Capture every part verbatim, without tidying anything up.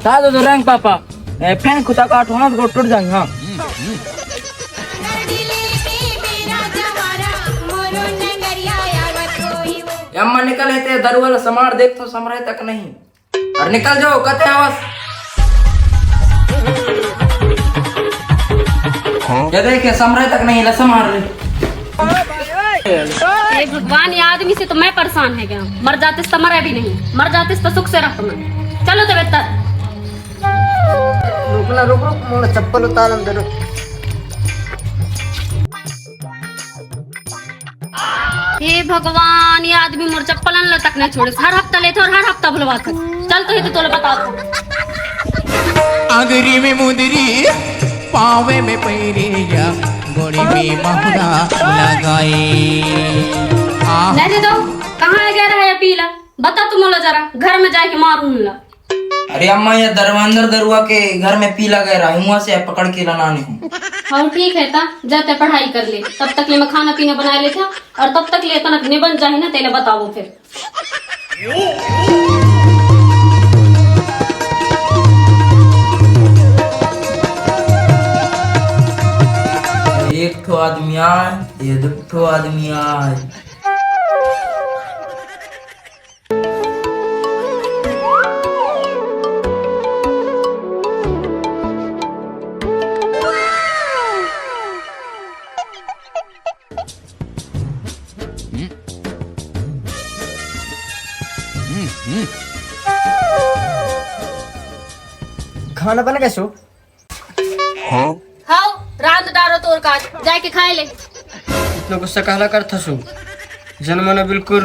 ता दो, दो रंग पापा। ए, फैन खुदा का ठोना तो टूट जाएंगे, हाँ। ए अम्मा, निकल, एते दरुआ ला समार देख तो समरे तक नहीं। अउ निकल जाओ, कते आवस। ये देखे, समरे तक नहीं, ला समार ले। हे भगवान, ये आदमी से तो मैं परेशान है गया। मर जाते तो मरे भी नहीं, मर जाते तो सुख से रहता मैं। चलो तो बेहतर। रुक ना, रुक, रुक, मोला चप्पल उतारन दे, रुक। हे भगवान, ये आदमी मोर चप्पलन ला तक नहीं छोड़े। हर हफ्ता लेथे अउ हर हफ्ता भुलवाथे। चल तो ये तो तोला बता दो। आंगरी में मुंदरी, पावे में पैरिया, गोड़ी में महुरा लगाई। आह। ले दे दो, कहाँ है गया रहा ये पीला? बता तू मोला जरा, घर में जाके मारूं ला। अरे अम्मा, ये दरवा-, अंदर दरुआ के घर में पीला गए रहा, हुआ से पकड़ के लाना नहीं। हाँ, ठीक है ता, जा ते पढ़ाई कर ले, तब तक ले मैं खाना पीना बना लेता, अउ तब तक ले इतना निबंध जाहे ना, तेने बताओ फिर। एक ठो आदमी आए, ये दो ठो आदमी आए। खाना बन गए सो? हाँ। हाव, रांध डारो तोर काज, जाके खाए ले। इतना गुस्सा कहला करत हसु? जन मने बिल्कुल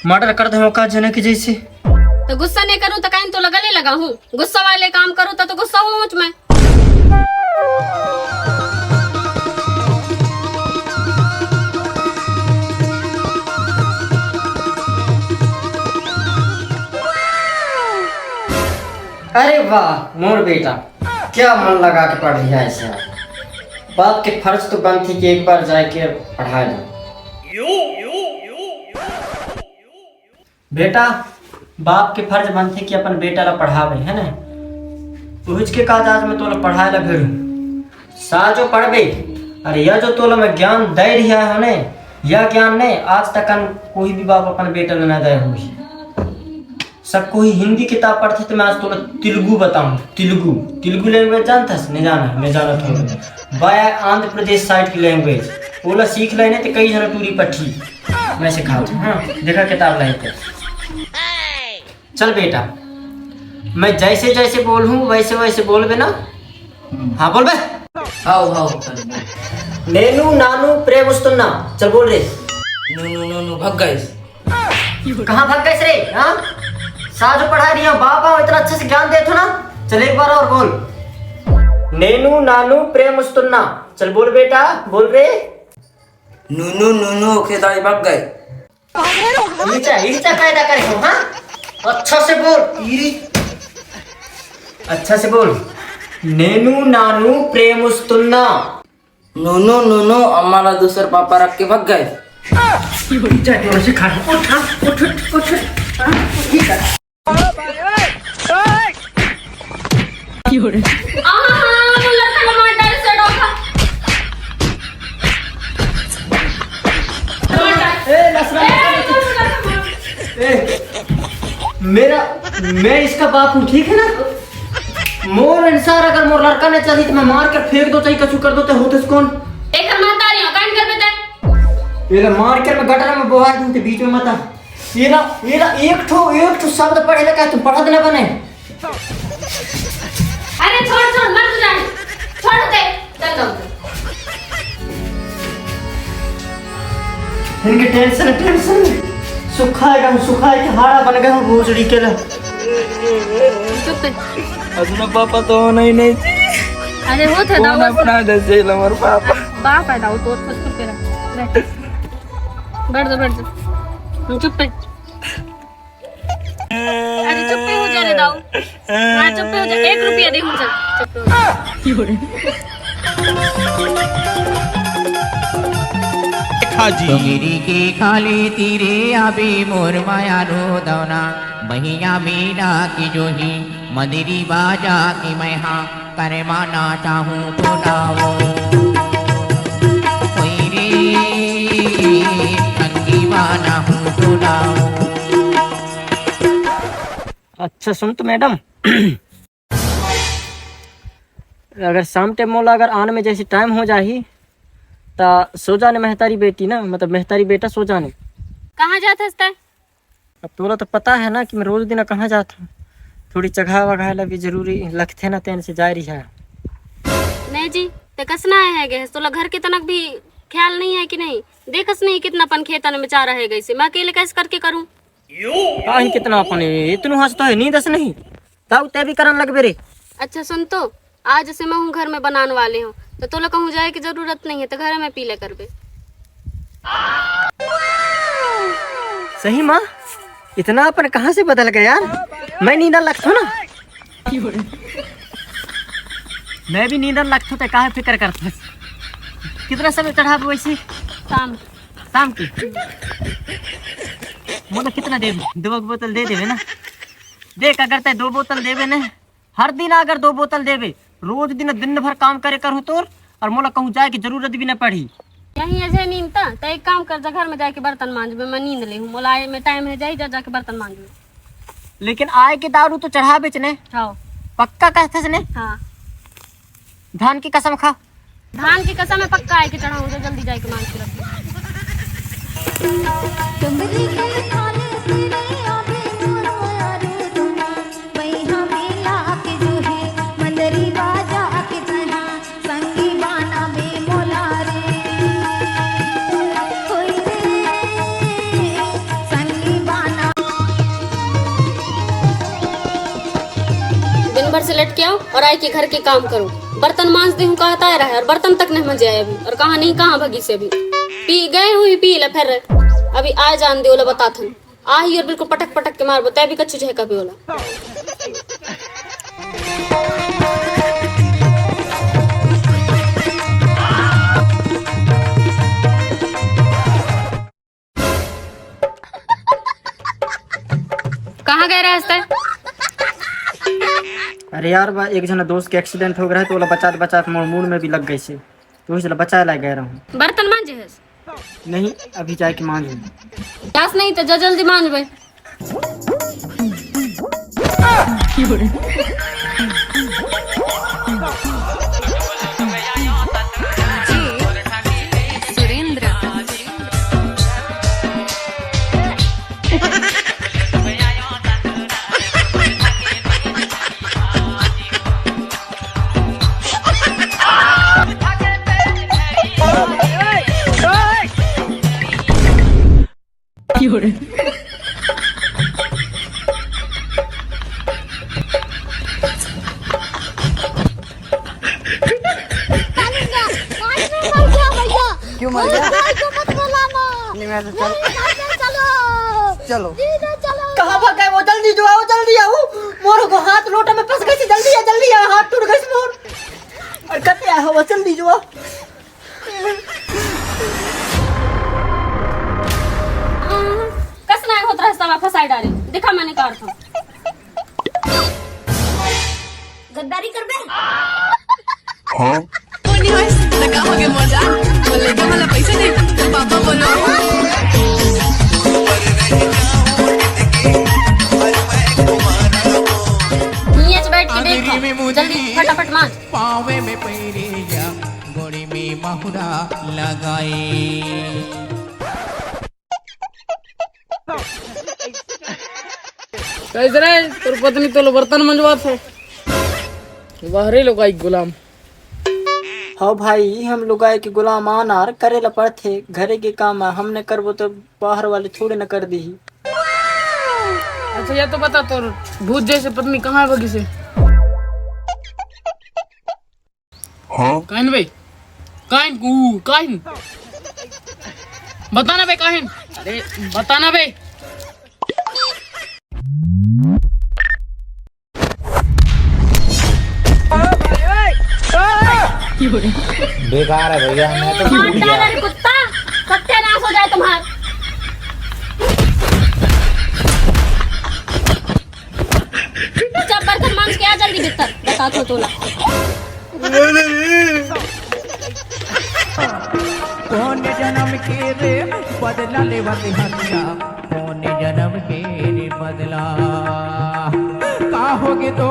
murder कर देवो का जने के जैसे। तो गुस्सा नहीं करूँ तो काइन तोला गले लगाहूँ? गुस्सा वाले काम करूँ तो, तो गुस्सा होहूँ मैं। अरे वाह मोर बेटा, क्या मन लगा के पढ़ लिहा हे। बाप के फर्ज तो बनथे कि एक बार जाके पढ़ाए ला। बेटा, बाप के फर्ज बनथे कि अपन बेटा ला पढ़ावे, है ना? उहिच के काज आज मैं तोला पढ़ाए ला भेजूं। साजो पढ़बे, अरे यह जो तोला मैं ज्ञान दे रिहा हूं ने, यह ज्ञान ने आज तक कोई भी बाप अपन बेटा ला ना दे होही। सब कोई हिंदी किताब पढ़थे, तो मैं आज तोला तेलुगु बताऊं, तेलुगु, तेलुगु language जानथस? नहीं जाना, मैं जानत हूं। बाय आंध्र प्रदेश side की language, ओला सीख लेने ते कई झन टूरी पट्ठी। मैं सिखाऊं, हाँ, देखा किताब लाए थे। चल बेटा, मैं जैसे जैसे बोलूं वैसे वैसे बोलबे ना। हाँ बोलबे। हाव, हाव, चल बोल। नेनू नानू प्रेम उस्तुन्ना। चल बोल रे। नू, नू, नू, नू, भग गइस। कहाँ भग गइस रे? हाँ? साजो पढ़ा रिहा हूं, बाप आंव, इतना अच्छे से ज्ञान देत हंव ना। चल एक बार और बोल। नेनू नानू प्रेम उस्तुन्ना। चल बोल बेटा, बोल रे। नूनू, नूनू, ओके दाई भग गए। इर्चा, इर्चा पैदा करे हो, हाँ? अच्छा से बोल, इरी। अच्छा से बोल। नेनू नानू प्रेम उस्तुन्ना। नूनू, नूनू, अम्मा ला दूसर पापा रख के भग गए। इर्चा जोर से खा। उठ, उठ, उठ, उठ, उठ। हाँ, ठीक है। आहा, वो लड़का का मार डाल से डॉग। ए, नसरा, ए, नसरा। ए, मेरा, मैं इसका बाप हूँ, ठीक है ना? मोर अनुसार अगर मोर लड़का ने चाही तो मैं मार कर फेंक दो, चाहे कछु कर दो, तो होते कौन? एक हम मारता रही हूँ, कान कर बेटा। ये ले मार कर मैं गटर में बोहा दूँ, ते बीच में मत आ। ये ना, ये ना, एक ठो, एक ठो शब्द पढ़े ले कहे, तुम पढ़त ना बने। अरे छोड़, छोड़, मर तू जाने। छोड़ दे, चल जाओ। इनके tension, tension। सुखाए गए, सुखाए के हाड़ा बन गए हो भोसड़ी के ले। चुप है। अदना पापा तो होना ही नहीं चाहिए। अरे वो थे कौन दाऊ बस। अपना दे से लमर पापा। बाप है दाऊ तो, तो चुप है। बैठ। बैठ जा, बैठ जा। हम्म, चुप है। अरे चुप पे हो जा रे दाऊ। हाँ, चुप पे हो जा। एक रुपया दे मुझे। चुप पे हो जा। हाँ जी। डोंगरी के खाली तीरे आबे मोर माया रो दौना, बहिया मेला के जोही, मंदरी बाजा के मैहा, करमा ना चाहूँ तो नाओ। कोई रे, संगी माना हूँ तो नाओ। अच्छा सुन तो मैडम, अगर शाम टाइम मोला अगर आन में जैसे टाइम हो जाही, त सो जाने महतारी बेटी ना, मतलब महतारी बेटा सो जाने। कहाँ जात हस तै? अब तोला तो पता है ना कि मैं रोज दिन कहाँ जात हूँ, थोड़ी चघा वघा ला भी जरूरी लगथे ना, तेन से जा रही है। नहीं जी, ते कस ना आए है गए, तोला घर के तनक भी ख्याल नहीं है कि नहीं? देखस नहीं कितना अपन खेतन में चारा है गए से, मैं अकेले कैसे करके करूँ? काहे कितना अपन इतनु हंसता है, नींद से नहीं? ताऊ तै भी करन लगबे रे। अच्छा सुन तो, आज से मैं हूँ घर में बनाने वाले हूँ, तो तोला कहूँ जाए की जरूरत नहीं है, तो घर में पी ले करबे। सही माँ, इतना अपन कहाँ से बदल गया यार? मैं नींदन लगथो ना। मैं भी नींदन लगथो, ते काहे फिक्र करथस? कितना समय चढ़ाबे वैसे? शाम। शाम की? मोला कितना देबे? दो बोतल दे देबे ना। देख, अगर तै दो बोतल देबे ना, हर दिन अगर दो बोतल देबे, रोज दिन, दिन भर काम करे करहूँ तोर, और मोला कहूँ जाए की जरूरत भी न पड़ी। यहीं अजय नींदता, त एक काम कर, जा घर में जाके बर्तन मांजबे, मैं नींद ले हूँ, मोला आए में टाइम है, जाई जा जाके बर्तन मांजबे। लेकिन आए के दारू तो चढ़ाबेच ने। हाँ। पक्का कहथस ने? हाँ। धान की कसम खा। धान की कसम है, पक्का आए के चढ़ाऊँ, जो जल्दी जाए के मांज के रख। डोंगरी के खाले तेरे आबे मोर माया रे दोना, बहिया मेला के जोही, मंदरी बाजा के तैहा, संगी बाना बे मोला रे। कोई रे, संगी बाना। दिन भर से लटके आओ और आए के घर के काम करो। बर्तन मांज दे हूँ, कहता रहा है, और बर्तन तक नहीं मंजे आए अभी, और कहाँ नहीं, कहाँ भगी से अभी। पी गए हुई, पी ले फिर। अभी आए जान दे, ओला बताथन। आही और बिल्कुल पटक पटक के मारबो, तै भी कच्चू झेका भी होला। कहाँ गए रहस तै? अरे यार, बा एक जना दोस्त के एक्सीडेंट हो गया है, तो ओला बचात बचात मोर मूड में भी लग गई से, तो इसलिए बचाए ला गए रहूँ। बर्तन मांजे हस? नहीं, अभी जाके मांजूँ। जास नहीं तो जा जल्दी मांज भाई। सुरेंद्र। क्यों मर गया? भाई को मत बुलाना। नहीं, मैं तो चल- नहीं, नहीं, नहीं, चलो। चलो। जी, नहीं, चलो। कहाँ भाग गए वो? जल्दी जो आओ, जल्दी आओ। मोर को हाथ लोटा में फंस गई थी, जल्दी आ, जल्दी आ, हाथ टूट गई मोर। और कते आया हो, जल्दी जो आओ। कस ना होत रहा, सब फंसाई डाले। देखा मैंने का अर्थ। गद्दारी करबे? हाँ। कोनी होइस, त का होगे मोर जान? बोले दे मोला पैसा दे, तो पापा बोलो। नीचे बैठ के देखो, जल्दी फटाफट मांज। पावे में पैरिया, गोड़ी में माहुरा लगाई। कैसे रे, तोर पत्नी तोला बर्तन मंजवात हे? बाहरी लुगाई गुलाम। हाँ भाई, हम लुगाई के गुलाम आनार करे ला पड़थे, घरे के काम ह हम न करबो तो बाहर वाले थोड़े न कर देही। अच्छा, या तो बता, तोर भूत जैसे पत्नी कहाँ भगी से? हाँ? काहिन बे? काहिन कू? काहिन? बता ना बे, काहिन? अरे, बता ना बे। बेकार है भैया, मैं तो भूल गया। ईमानदार है कुत्ता। सत्यानाश हो जाए तुम्हार। चुपचाप बर्तन मांज के आ जल्दी भीतर, बता तो तोला। कौन जन्म के रे बदला लेवत हत्या, कौन जन्म के रे बदला, का होगे तो